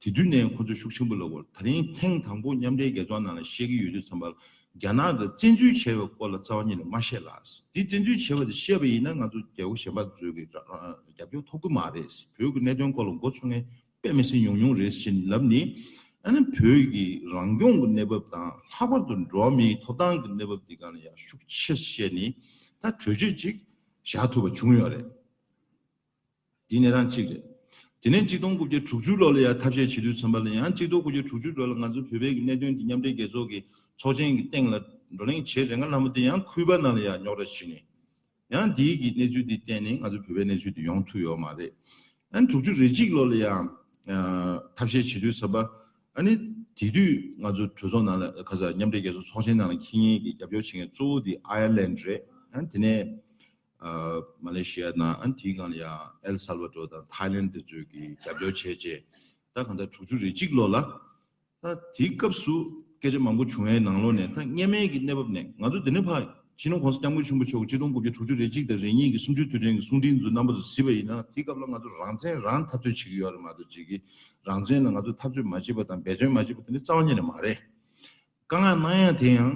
དེ་དུས་ནས་ཁོ་ཚོ་ཤུགས་ཆེན་པོ་ལབ་དགོས། ད་རིང་ཐེངས་དང་པོ་མཉམ་འབྲེལ་རྒྱལ་ཚོགས་ནང་ལ་བཤད་ཀྱི་ཡོད་དུས་ཙམ་པ་ལ་རྒྱ་ནག་གིས་བཙན་འཛུལ་བྱས་པའི་སྐོར་ལ་རྩ་བ་ཉིད་ནས་མ་བཤད་ལ། འདི་བཙན་འཛུལ་བྱས་པ་དེ་བཤད་པ་ཡིན་ན་ང་ཚོ་རྒྱལ་ཁབ་གཞན་པ་ཚོས་ཀྱི་ར་ར་རྒྱབ་སྐྱོར་ཐོབ་ཀྱི་མ་རེད། བོད་ཀྱི་གནད་དོན་སྐོར་ལ་མགོ་ཚོད་མཁན་དཔེ་མི་སྲིད་ཉུང་ཉུང་རེད་ཟེར་ལབ་ནི། ཨ་ནི་བོད་ཀྱི་རང་སྐྱོང་གི་གནས་བབ་དང་ལྷག་པར་དུ་འགྲོ་བ་མིའི་ཐོབ་ཐང་གི་གནས་བབ་འདི་སྒང་ལ་ཡང་ཤུགས་ཆེ་བཤད་ནི་ད་གྲོས་ཆོད་ཅིག་བཞག་ཐུབ་པ་བྱུང་ཡོད་རེད། འདི་ནས་རང་གཅིག་རེད། དེ་ནས་གཅིག་སྟོང་དགུ་བརྒྱ་དྲུག་ཅུ་ལོ་ལ་ཡང་ཐབས་ཤེས་བྱེད་དུས་ཙམ་པ་ལ་ཡང་གཅིག་སྟོང་དགུ་བརྒྱ་དྲུག་ཅུ་ལོ་ལ་ང་ཚོ་བོད་པའི་གི་གནད་དོན་འདི་མཉམ་འབྲེལ་རྒྱལ་ཚོགས་ཀྱི་ཚོགས་ཆེན་གྱི་སྟེང་ལ་བགྲོ་གླེང་བྱེད་རེ་ང་ལྷ་མོ་དེ་ཡང་ཁུལ་པ་ནང་ལ་ཡང་རྙོག་དྲ་ཕྱིན་ནས། ཡང་འདིའི་གི་གནས་ཚུལ་འདི་བརྟེན་ནས་ང་ཚོ་བོད་པའི་གནས་ཚུལ་འདི་ཡོང་ཐུབ་ཡོད་མ་རེད། ཨ་ནི་དྲུག་ཅུ་རེ་གཅིག་ལོ་ལ་ཡང་ཐབས་ཤེས་བྱེད་དུས་ཙམ་པ། ཨ་ནི་དེ་དུས་ང་ཚོ་གྲོས་ཚོགས་ནང་ལ་ཁ་ས་མཉམ་འབྲེལ་རྒྱལ་ཚོགས་ཚོགས་ཆེན་ནང་ལ་འཁྱེར་མཁན་གྱི་རྒྱབ་སྐྱོར་བྱེད་མཁན་གཙོ་བོ་འདི་ཨའི་ལན་རེད། ཨ་ནི་དེ་ནས། ཨ། མ་ལེ་ཤི་ཡ་དང་ཨ་ནི་དེའི་སྒང་ལ་ཡང་ཨེལ་སལ་བ་ཌོར་དང་ཐའི་ལན་དེ་ཚོས་ཀྱི་རྒྱབ་སྐྱོར་བྱས་རྗེས་ད་གང་ལྟར་དྲུག་ཅུ་རེ་གཅིག་ལོ་ལ་ད་དེའི་སྐབས་སུ་སྐད་ཆ་མང་པོ་བྱུང་བའི་ནང་ལོགས་ནས་ད་སྔོན་མའི་གི་གནས་བབ་ནས་ང་ཚོ་འདི་ནས་ཕར་སྤྱི་ནོར་༸གོང་ས་༸སྐྱབས་མགོན་ཆེན་པོ་མཆོག་གི་ཆིག་སྟོང་དགུ་བརྒྱ་དྲུག་ཅུ་རེ་གཅིག་དང་རེ་གཉིས་ཀྱི་གསུམ་བཅུའི་དུས་དྲན་གྱི་གསུང་འཕྲིན་ཚོ་རྣམ་པ་ཚོ་གཟིགས་པ་ཡིན་ན་དེའི་སྐབས་ལ་ང་ཚོ་རང་བཙན་རང་འཐབ་རྩོད་བྱེད་ཀྱི་ཡོད་རེད་མ་གཏོགས་ཅིག་གི་རང་བཙན་ལ་ང་ཚོ་འཐབ་རྩོད་མ་བྱེད་པ་དང་འབད་བརྩོན་མ་བྱེད་པ་དེ་འདྲ་རྩ་བ་ཉིད་ནས་མ་རེད། བཀའ་མངགས་གནང་ཡ་དེ་ཡང་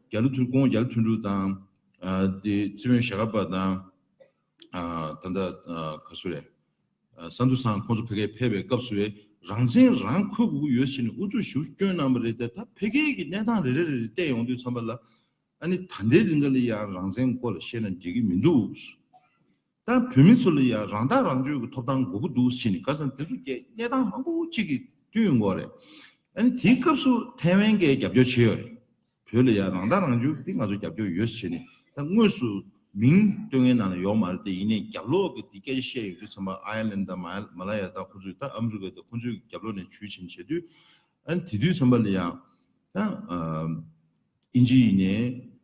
རྒྱ་ལོ་ཐུན་ཁོང་རྒྱ་ལོ་ཐུན་གྲུབ་དང་། ཨ། དེ་སྲིད་བློན་ཞྭ་སྒབ་པ་དང་། ཨ། ད་ལྟ་ཨ་ག་སུ་རེད། ཨ། ས་འདུ་སང་ཁོང་ཚོ་ཕ་གིར་ཕེབས་པའི་སྐབས་སུ་རང་བཙན་རང་འཁོད་དགོས་ཀྱི་ཡོད་ཟེར་ནས་ཨུ་ཚུགས་ཞེ་པོ་བསྐྱོན་གནང་བ་རེད་དེ། ད་ཕ་གིའི་གི་གནས་སྟངས་རེ་རེ་རེ་རེ་བལྟས་ཡོང་དུས་ཙམ་པ་ལ། ཨ་ནི་ད་ལྟའི་རིང་ག་ལ་ཡང་རང་བཙན་སྐོར་ལ་བཤད་ན་འགྲིག་གི་མི་འདུག་ད་བོད་མི་ཚོ་ལ་ཡང་རང་ཐག་རང་གཅོད་ཀྱི་ཐོབ་ཐང་དགོས་ཀྱི་འདུག་ཟེར་ནས་ཁ་སང་དེ་ཚོ་གས་གནས་སྟངས་མང་པོ་གཅིག་གིས་བསྟུན་ཡོང་གི་ཡོད་རེད། ཨ་ནི་དེའི་སྐབས་སུ་ཐའེ་ཝན་གས་རྒྱབ་སྐྱོར་བྱས་ཡོད་རེད། བོད་ལ་ཡང་རང་ཐག་རང་གཅོད་འདི་ང་ཚོ་རྒྱབ་སྐྱོར་ཡོད་ཟེར་ནས་ད་དངོས་སུ་མིང་བཏོན་མཁན་ནང་ལ་ཡོད་མ་རེད་དེ། ཡིན་ནའི་རྒྱབ་ལོགས་ཀྱི་དེ་སྐད་ཆ་བཤད་ཡོང་དུས་ཙམ་པ་ཨའི་ལན་དང་མ་མ་ལ་ཡ་དང་ཁོ་ཚོས་ད་ཨ་མི་རི་ཀ་དང་ཁོ་ཚོའི་རྒྱབ་ལོགས་ནས་ཇུས་ཕྱིན་བྱེད་དུས། ཨ་ནི་དེ་དུས་ཙམ་པ་ལ་ཡང་ད་ཨ་དབྱིན་ཇི་ཡིན་ནའི་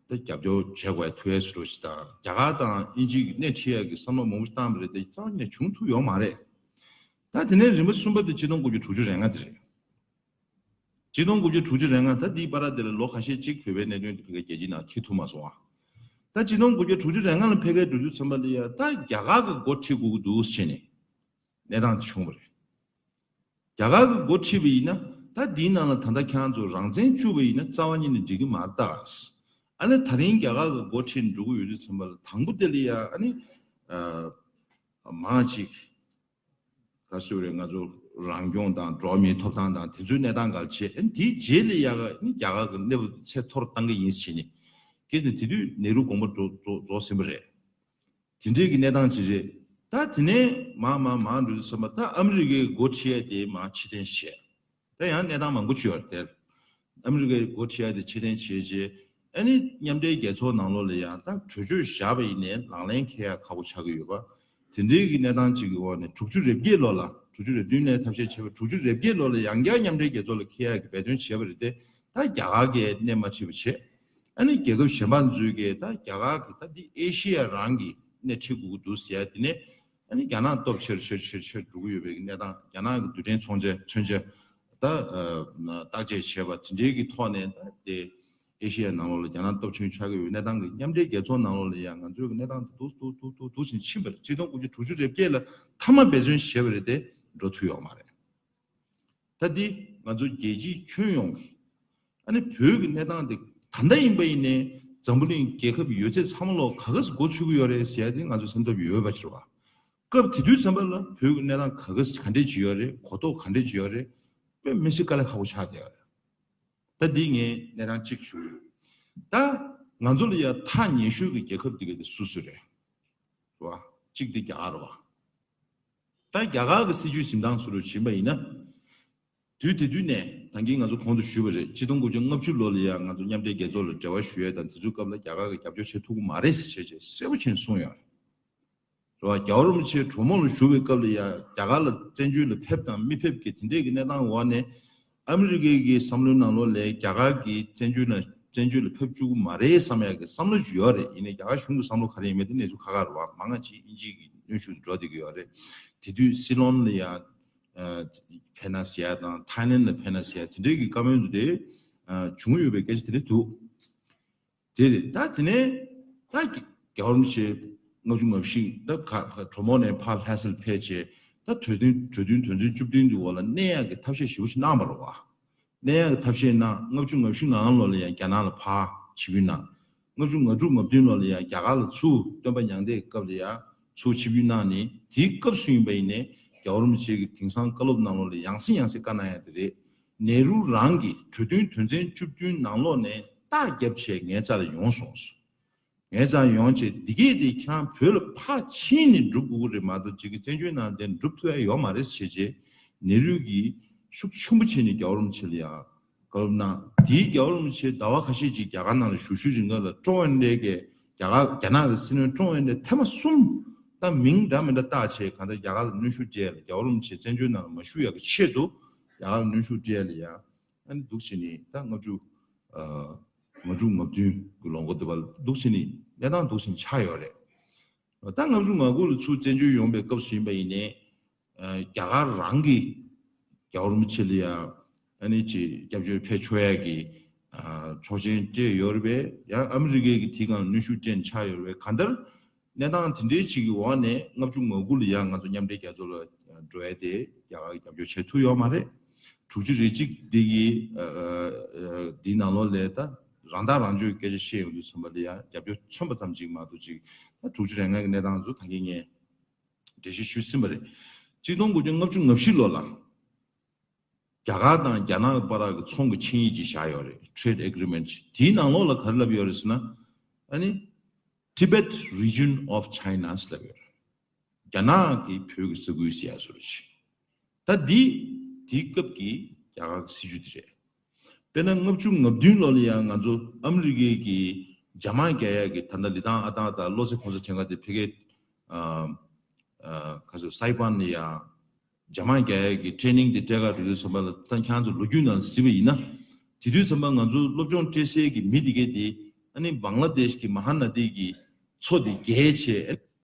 ད་རྒྱབ་སྐྱོར་བྱེད་དགོས་ཐུག་ཡས་སུ་འགྲོ་ཞིག་དང་རྒྱ་གར་དང་དབྱིན་ཇི་གི་སྣེ་ཁྲིད་ཡས་ཀྱི་བསམ་བློ་མང་པོ་ཞིག་བཏང་བ་རེད་དེ་རྩ་བ་ནས་བྱུང་ཐུབ་ཡོད་མ་རེད། ད་དེ་ནས་རིམ་པ་གསུམ་པ་དེ་ཆིག་སྟོང་དགུ་བརྒྱ་དྲུག་ཅུ་རེ་ལྔ་དེ་རེད། ཆིག་སྟོང་དགུ་བརྒྱ་དྲུག་ཅུ་རེ་ལྔ། ད་འདིའི་བར་དེ་ལ་ལོ་ཁ་ཤས་ཅིག་བོད་པའི་གནད་དོན་དེ་ཕ་གིའི་རྒྱལ་སྤྱིའི་ནང་འཁྱེར་ཐུབ་མ་སོང་བ། ད་ཆིག་སྟོང་དགུ་བརྒྱ་དྲུག་ཅུ་རེ་ལྔ་ལ་ཕ་གིར་འགྲོ་དུས་ཙམ་པ་ལ་ཡ་ད་རྒྱ་གར་གྱིས་འགོ་ཁྲིད་དགོས་ཀྱི་འདུག་ཟེར་ནས་གནས་སྟངས་དེ་བྱུང་བ་རེད། རྒྱ་གར་གྱིས་འགོ་ཁྲིད་པ་ཡིན་ན་ད་འདིའི་ནང་ལ་ད་ལྟ་ཁྱེད་རང་ཚོ་རང་བཙན་བཅུག་པ་ཡིན་ན་རྩ་བ་ཉིད་ནས་འགྲིག་གི་མ་རེད་ད། ཨ་ནི་ད་རིང་རྒྱ་གར་གྱིས་འགོ་ཁྲིད་འགྲོ་གི་ཡོད་དུས་ཙམ་པ་ལ་དང་པོ་དེ་ལ་ཡ་ཨ་ནི་ཨ་མང་ཅིག་ག་རེ་ཟེར་དགོས་རེད། ང་ཚོ་རང་སྐྱོང་དང་འགྲོ་བ་མིའི་ཐོབ་ཐང་དང་དེ་ཚོའི་གནས་སྟངས་ག་རེ་བྱེད། ཨ་ནི་དེའི་རྗེས་ལ་ཡ་ཨ་ནི་རྒྱ་གར་གྱི་གནས་བབ་ཚད་མཐོ་རུ་བཏང་གི་ཡིན་ཟེར་ནས། གལ་ཏེ་དེ་དུས་ནེ་རུ་དགོངས་པ་རྫོགས་རྫོགས་རྫོགས་ཟིན་པ་རེད། དེ་འདྲའི་གི་གནས་སྟངས་ཅིག་རེད། ད་དེ་ནས་མར་མར་མར་འགྲོ་དུས་ཙམ་པ་ད་ཨ་མི་རི་ཀའི་འགོ་ཁྲིད་ཡ་དེ་མར་ཕྱིར་འཐེན་བྱས། ད་ཡང་གནས་སྟངས་མང་པོ་ཅིག་ཡོད་རེད་དེ། ཨ་མི་རི་ཀའི་འགོ་ཁྲིད་ཡ་དེ་ཕྱིར་འཐེན་བྱས་རྗེས་ཨ་ནི་མཉམ་འབྲེལ་རྒྱལ་ཚོགས་ནང་ལོགས་ལ་ཡང་ད་གྲོས་ཆོད་བཞག་པ་ཡིན་ནའི་ལག་ལེན་འཁེལ་ཡ་ཁག་པོ་ཆགས་ཀྱི་ཡོད་པ། དེ་འདྲའི་གི་གནས་སྟངས་ཅིག་གི་འོག་ནས་དྲུག་ཅུ་རེ་བརྒྱད་ལོ་ལ། དྲུག་ཅུ་རེ་བདུན་ནས་ཐབས་ཤེས་བྱས་པ། དྲུག་ཅུ་རེ་བརྒྱད་ལོ་ལ་ཡང་བསྐྱར་མཉམ་འབྲེལ་རྒྱལ་ཚོགས་ལ་འཁེལ་ཡ་གི་འབད་བརྩོན་བྱས་པ་རེད་དེ། ད་རྒྱ་གར་གྱིས་སྣེ་མ་ཁྲིད་པ་བྱས། ཨ་ནི་རྒྱལ་ཁབ་གཞན་པ་ཚོས་ཀྱིས་ད་རྒྱ་གར་གྱི་ད་འདི་ཨེ་ཤི་ཡ་རང་གི་སྣེ་ཁྲིད་དགོས་ཀྱི་འདུག་ཟེར་ཡ་དེ་ནས། ཨ་ནི་རྒྱ་ནག་སྟོབས་ཆེར་ཆེར་ཆེར་ཆེར་འགྲོ་གི་ཡོད་པའི་གནས་སྟངས། རྒྱ་ནག་གི་རྡུལ་ཕྲན་མཚོན་ཆ་མཚོན་ཆ་ད་ཨ་བརྟག་དཔྱད་བྱས་པ་དེ་འདྲའི་གི་ཐོག་ནས་ད་དེ་ཨེ་ཤི་ཡ་ནང་ལོགས་ལ་རྒྱ་ནག་སྟོབས་ཆེན་ཆགས་ཀྱི་ཡོད་གནས་སྟངས་ཀྱི་མཉམ་འབྲེལ་རྒྱལ་ཚོགས་ནང་ལོགས་ལ་ཡང་ང་ཚོའི་གི་གནས་སྟངས་དེ་འདུག་འདུག་འདུག་འདུག་འདུག་བཞིན་ཕྱིན་པ་རེད། ཆིག་སྟོང་དགུ་བརྒྱ་དྲུག་ཅུ་རེ་བརྒྱད་ལ་མཐའ་མ་འབད་བརྩོན་བྱས་པ་རེད་དེ་འགྲོ་ཐུབ་ཡོད་མ་རེད། ད་འདི་ང་ཚོ་རྒྱལ་སྤྱིའི་ཁྱོན་ཡོངས་ཀྱི་ཨ་ནི་བོད་ཀྱི་གནས་སྟངས་དེ་ག་འདྲ་ཡིན་པ་ཡིན་ནའི་འཛམ་བུ་གླིང་རྒྱལ་ཁབ་ཡོད་ཚད་ཚང་མ་ལོག་ག་ག་སེ་མགོ་ཚོད་ཀྱི་ཡོད་རེད་ཟེར་ཡ་དེ་ང་ཚོ་སེམས་འཚབ་ཡོད་པ་ཕྱིར་བ། སྐབས་དེ་དུས་ཙམ་པ་ལ་བོད་ཀྱི་གནས་སྟངས་ག་ག་སེ་ག་འདྲས་ཅིག་ཡོད་རེད། གོ་རྟོགས་ག་འདྲས་ཅིག་ཡོད་རེད། དཔེ་མི་སྲིད་དཀའ་ལས་ཁག་པོ་ཆགས་བསྡད་ཡོད་རེད། ད་འདི་ངས་གནས་སྟངས་གཅིག་ཞུ་ཡོད། ད་ང་ཚོ་ལ་ཡ་ཐག་ཉེ་ཤོས་ཀྱི་རྒྱལ་ཁབ་འདི་ག་དེ་སུ་སུ་རེད། རེད་བ། གཅིག་དེ་རྒྱ་གར་རེད་བ། ད་རྒྱ་གར་གྱི་སྲིད་བྱུས་འཛིན་སྟངས་སུ་རུ་ཕྱིན་པ་ཡིན་ན། དུས་དེ་དུས་ནས་ད་གིན་ང་ཚོ་གོང་དུ་ཞུས་པ་རེད། ཆིག་སྟོང་དགུ་བརྒྱ་ལྔ་བཅུ་ལོ་ལ་ཡང་ང་ཚོ་མཉམ་འབྲེལ་རྒྱལ་ཚོགས་ལ་འབྲེལ་བ་ཞུ་ཡས་དང་དེ་ཚོའི་སྐབས་ལ་རྒྱ་གར་གྱིས་རྒྱབ་སྐྱོར་བྱེད་ཐུབ་ཀྱི་མ་རེད་ཟེར་བྱས་བྱས་གསལ་པོ་བྱས་ནས་གསུངས་ཡོད་རེད། རེད་བ། རྒྱལ་བ་རིན་པོ་ཆེ་གྲོས་མོལ་ལ་བཞུགས་པའི་སྐབས་ལ་ཡང་རྒྱ་གར་ལ་བཙན་བྱོལ་ལ་ཕེབས་དང་མི་ཕེབས་ཀྱི་དེ་འདྲས་ཀྱི་གནས་སྟངས་འོག་ནས། ཨ་མི་རི་ཀའི་གི་བསམ་བློའི་ནང་ལོགས་ལ་རྒྱ་གར་གྱིས་བཙན་བྱོལ་ན་བཙན་བྱོལ་ལ་ཕེབས་བཅུག་གི་མ་རེད་བསམ་ཡག་གི་བསམ་བློ་ཅིག་ཡོད་རེད། ཡིན་ནའི་རྒྱ་གར་གཞུང་གི་བསམ་བློ་ག་རེ་ཡིན་མིན་དེ་གནས་ཚུལ་ཁག་ཁག་རེད་བ། མང་ང་ཅིག་དབྱིན་ཇི་གི་གནོན་ཤུགས་དེ་འགྲོ་བསྡད་ཀྱི་ཡོད་རེད། དེ་དུས་སྲིད་བློན་ལ་ཡང་ཨ་ཕེབས་ན་ཟེར་ཡ་དང་ཐའི་ལེན་ལ་ཕེབས་ན་ཟེར་ཡ་དེ་འདྲའི་གི་བཀའ་མོལ་དེ་འདྲའི་ཨ་བྱུང་ཡོད་པའི་སྐད་ཆ་དེ་འདྲ་འདུག་དེ་རེད། ད་དེ་ནས་ད་རྒྱལ་བ་རིན་པོ་ཆེ་ལྔ་བཅུ་ང་བཞི་ད་ག་གྲོས་མོལ་ནས་ཕར་ལྷ་ས་ལ་ཕེབས་བྱས། ད་གྲོས་མཐུན་གྲོས་མཐུན་དོན་ཚན་བཅུ་བདུན་གྱི་འོག་ལ་གནས་ཡག་གི་ཐབས་ཤེས་ཞེ་པོ་ཞིག་གནང་བ་རེད་བ། གནས་ཡག་གི་ཐབས་ཤེས་གནང་། ལྔ་བཅུ་ང་བཞི་ང་ལྔ་ལོ་ལ་ཡང་རྒྱ་ནག་ལ་ཕར་ཆིབས་བསྒྱུར་གནང་། ལྔ་བཅུ་ང་དྲུག་ང་བདུན་ལོ་ལ་ཡང་རྒྱ་གར་ལ་ཚུར་སྟོན་པ་མྱང་འདས་ཀྱི་སྐབས་ལ་ཡང་ཚུར་ཆིབས་བསྒྱུར་གནང་ནས། དེའི་སྐབས་སུ་ཡིན་པ་ཡིན་ནའི་རྒྱལ་བ་རིན་པོ་ཆེ་གིས་དེང་སང་བཀའ་སློབ་ནང་ལོགས་ལ་ཡང་སེ་ཡང་སེ་བཀའ་གནང་ཡ་དེ་རེད། ནེ་རུ་རང་གིས་གྲོས་མཐུན་དོན་ཚན་བཅུ་བདུན་ནང་ལོགས་ནས་རྟགས་བརྒྱབ་བྱས་ངའི་རྩ་ལ་ཡོང་སོང་ཟེར། ངའི་རྩ་ལ་ཡོང་བྱས་འདི་གས་དེ་ཁྱེད་རང་བོད་ལ་ཕར་ཕྱིན་ནས་འགྲུབ་དགོས་ཀྱི་རེད་མ་གཏོགས་ཅིག་གི་བཙན་བྱོལ་ནང་དེ་འགྲུབ་ཐུབ་ཡ་ཡོད་མ་རེད་ཟེར་བྱས་བྱས། ནེ་རུ་གིས་ཤུགས་ཆེན་པོ་བྱས་ནས་རྒྱལ་བ་རིན་པོ་ཆེ་ལ་ཡང་བཀའ་སློབ་གནང་། དེའི་རྒྱལ་བ་རིན་པོ་ཆེ་ཟླ་བ་ཁ་ཤས་ཅིག་རྒྱ་གར་ནང་ལ་བཞུགས་བཞུགས་རིང་ག་ལ་ཀྲོང་ཨེན་ལེ་གི་རྒྱ་གར་རྒྱ་ནག་གི་སྲིད་བློན་ཀྲོང་ཨེན་ལེ་ཐེངས་མ་གསུམ་ད་མིང་འདྲ་མི་འདྲ་བཏགས་བྱས་གང་ལྟར་རྒྱ་གར་ལ་གནོན་ཤུགས་སྤྲད་ལ། རྒྱལ་བ་རིན་པོ་ཆེ་བཙན་བྱོལ་ནང་ལ་མ་བཞུགས་ཡག་གི་ཆེད་དུ་རྒྱ་གར་ལ་གནོན་ཤུགས་སྤྲད་ལ་ཡ། ཨ་ནི་འདུག་བྱས་ནས་ད་ལྔ་བཅུ་ཨ་ང་དྲུག་ང་བདུན་གྱི་ལོ་འགོ་དེ་བར་འདུག་བྱས་ནས་གནས་སྟངས་འདུག་བྱས་ནས་ཆགས་ཡོད་རེད། ད་ལྔ་བཅུ་ང་དགུ་ལ་ཚུར་བཙན་བྱོལ་ཡོང་པའི་སྐབས་སུ་ཡིན་པ་ཡིན་ནའི། ཨ་རྒྱ་གར་རང་གིས་རྒྱལ་བ་རིན་པོ་ཆེ་ལ་ཡ་ཨ་ནི་ཅིག་སྐྱབས་བཅོལ་ཕེབས་ཆོག་ཡ་གི་ཨ་ཆོག་མཆན་སྤྲད་ཡོད་རེད་པས། ཡང་ཨ་མི་རི་ཀས་ཀྱི་དེའི་སྒང་ལ་གནོན་ཤུགས་སྤྲད་ནས་ཆགས་ཡོད་རེད་པས། གང་ལྟར་གནས་སྟངས་དེ་འདྲའི་ཅིག་གི་འོག་ནས་ལྔ་བཅུ་ང་དགུ་ལ་ཡ་ང་ཚོ་མཉམ་འབྲེལ་རྒྱལ་ཚོགས་ལ་འགྲོ་ཡ་དེ་རྒྱ་གར་གྱིས་རྒྱབ་སྐྱོར་བྱེད་ཐུབ་ཡོད་མ་རེད། དྲུག་ཅུ་རེ་གཅིག་འདི་གི་ཨ་ཨ་ཨ་འདིའི་ནང་ལོགས་ལ་ད་རང་ཐག་རང་གཅོད་སྐད་ཆ་བཤད་ཡོང་དུས་ཙམ་པ་ལ་ཡ་རྒྱབ་སྐྱོར་མཚོན་པ་ཙམ་ཅིག་མ་གཏོགས་ཅིག་ད་དྲུག་ཅུ་རེ་ལྔ་གི་གནས་སྟངས་ཚོ་ད་གིན་ངས་འགྲེལ་བཤད་ཞུས་ཟིན་པ་རེད། ཆིག་སྟོང་དགུ་བརྒྱ་ལྔ་བཅུ་ང་བཞི་ལོ་ལ་རྒྱ་གར་དང་རྒྱ་ནག་གི་བར་གྱི་ཚོང་གི་ཆིངས་ཡིག་ཅིག་བཞག་ཡོད་རེད། Trade Agreement་ཅིག་དེའི་ནང་ལོགས་ལ་ག་རེ་ལབ་ཡོད་རེད་ཟེར་ན། ཨ་ནི་Tibet Region of China་ཟེར་ལབ་ཡོད་རེད། རྒྱ་ནག་གི་བོད་ཀྱི་ས་ཁུལ་ཟེར་ཡ་བཟོ་འདྲ་ཅིག་ད་འདི་དེའི་སྐབས་ཀྱི་རྒྱ་གར་གྱི་སྲིད་བྱུས་དེ་རེད། དཔེར་ན་ལྔ་བཅུ་ང་བདུན་ལོ་ལ་ཡང་ང་ཚོ་ཨ་མི་རི་ཀའི་གི་རྒྱ་དམག་རྒྱག་ཡ་གི་ད་ལྟ་ལི་ཐང་ཨ་ཐང་དང་བློ་རྩེ་ཁོང་ས་ཆེན་ཁ་དེ་ཕ་གིའི་ཨ་ཨ་ག་ཚོད་སའི་པན་ལ་ཡང་རྒྱ་དམག་རྒྱག་ཡ་གི་ཊེ་ནིང་དེ་སྤྲད་ག་འགྲོ་དུས་ཙམ་པ་ལ། ད་ཁྱེད་རང་ཚོ་ལོ་རྒྱུས་ནང་ལ་གཟིགས་པ་ཡིན་ན། དེ་དུས་ཙམ་པ་ང་ཚོ་སློབ་སྦྱོང་སྤྲད་སའི་གི་མི་དེ་གས་དེ་ཨ་ནི་བང་ལ་དེཤ་གི་མ་ཧ་ན་དི་གི་མཚོ་དེ་བརྒལ་བྱས།